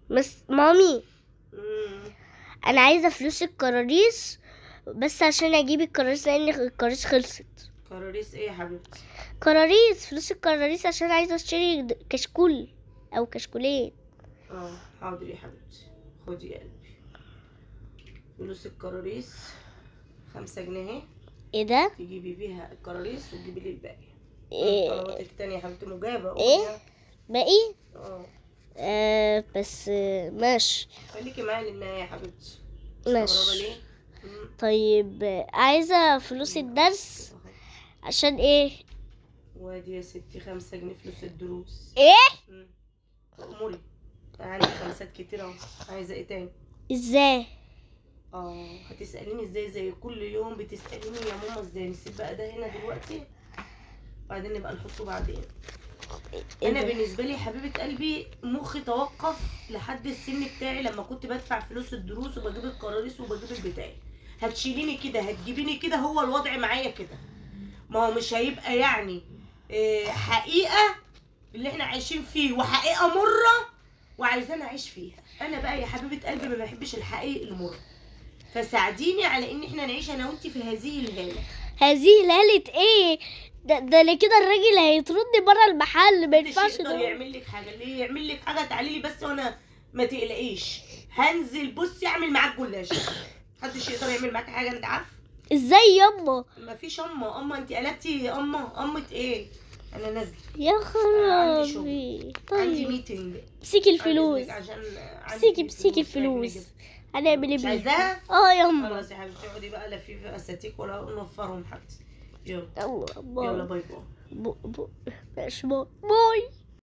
بس مامي انا عايزه فلوس الكراريس بس عشان اجيب الكراريس لان الكراريس خلصت. كراريس ايه يا حبيبتي؟ كراريس، فلوس الكراريس عشان عايزه اشتري كشكول او كشكولين. حاضر يا حبيبتي، خدي يا قلبي فلوس الكراريس 5 جنيه. ايه ده؟ تجيبي بيها الكراريس وتجيبي لي الباقي. ايه طلباتك التانية يا حبيبتي مجابة؟ ايه باقي؟ بس ماشي، خليكي معايا للنهاية يا حبيبتي. ماشي. طيب عايزة فلوس الدرس عشان ايه؟ وادي يا ستي 5 جنيه فلوس الدروس. ايه؟ اموري عندي خمسات كتير اهو. عايزة ايه تاني؟ ازاي؟ هتسأليني ازاي؟ زي كل يوم بتسأليني يا ماما ازاي. نسيب بقى ده هنا دلوقتي بعدين نبقى نحطه بعدين. انا بالنسبة لي حبيبه قلبي مخي توقف لحد السن بتاعي لما كنت بدفع فلوس الدروس وبجيب الكراريس وبجيب البتاع. هتشيليني كده هتجيبيني كده، هو الوضع معايا كده. ما هو مش هيبقى يعني حقيقة اللي احنا عايشين فيه وحقيقة مرة وعايزانا اعيش فيها. انا بقى يا حبيبه قلبي ما بحبش الحقيقة المرة، فساعديني على ان احنا نعيش انا وانتي في هذه الهالة. هذه الهالة ايه؟ ده انا كده الراجل هيطردني بره المحل، ما ينفعش ده يعمل لك حاجة. اللي يعمل لك حاجة تعالي لي بس وانا ما تقلقيش، هنزل بصي اعمل معاك جلاش. محدش يقدر يعمل معاك حاجة، انت عارفه ازاي ياما؟ مفيش اما انت قلبتي اما ايه؟ انا نازله يا خرابي. طيب عندي meeting. امسكي الفلوس عشان امسكي الفلوس. هنعمل ايه؟ مش عايزاها؟ ياما خلاص يا حبيبتي اقعدي بقى لفي اساتيك ولا نوفرهم حبيبتي. يلا يلا يلا bye bye. ماشي bye bye.